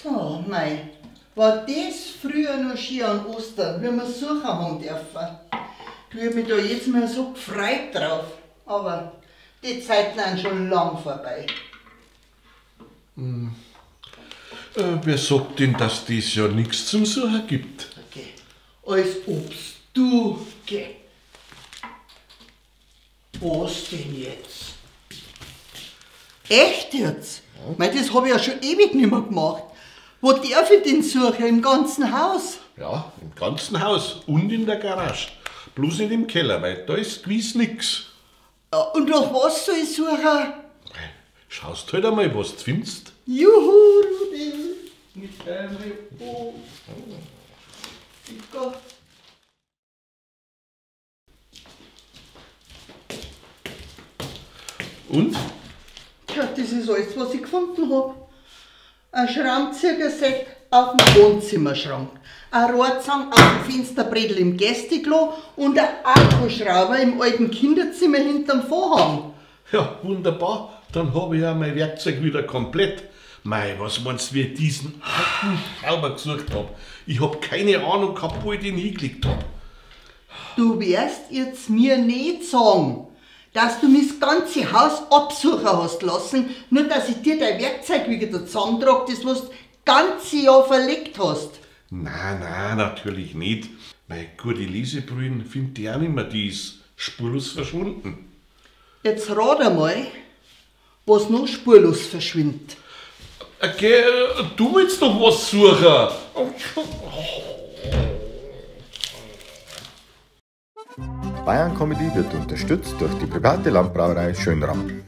So, mei, war das früher noch schön an Ostern, wie wir suchen haben dürfen. Du, ich hab mich da jetzt mal so gefreut drauf. Aber die Zeiten sind schon lang vorbei. Wer sagt denn, dass das ja nichts zum Suchen gibt? Okay. Als ob's du geh. Was denn jetzt? Echt jetzt? Mei, das hab ich ja schon ewig nicht mehr gemacht. Wo darf ich denn suchen? Im ganzen Haus? Ja, im ganzen Haus und in der Garage. Bloß nicht im Keller, weil da ist gewiss nix. Ja, und nach was soll ich suchen? Schaust halt einmal, was du findest. Juhu, Rudi. Mit deinem Oh. Ich geh. Und? Tja, das ist alles, was ich gefunden hab. Ein Schraubzieherset auf dem Wohnzimmerschrank, ein Rohrzange auf dem Fensterbrettel im Gästeklo und ein Akkuschrauber im alten Kinderzimmer hinterm Vorhang. Ja, wunderbar. Dann hab ich ja mein Werkzeug wieder komplett. Mei, was meinst du, wie ich diesen Akkuschrauber gesucht hab? Ich hab keine Ahnung gehabt, wo ich den hingelegt hab. Du wirst jetzt mir nicht sagen, dass du mich das ganze Haus absuchen hast lassen, nur dass ich dir dein Werkzeug wieder zusammentrag, das was du das ganze Jahr verlegt hast. Nein, nein, natürlich nicht. Meine gute Lesebrühen find ich auch nicht mehr, die ist spurlos verschwunden. Jetzt rat einmal, was noch spurlos verschwindet. Okay, du willst doch was suchen. Bayern Comedy wird unterstützt durch die private Landbrauerei Schönram.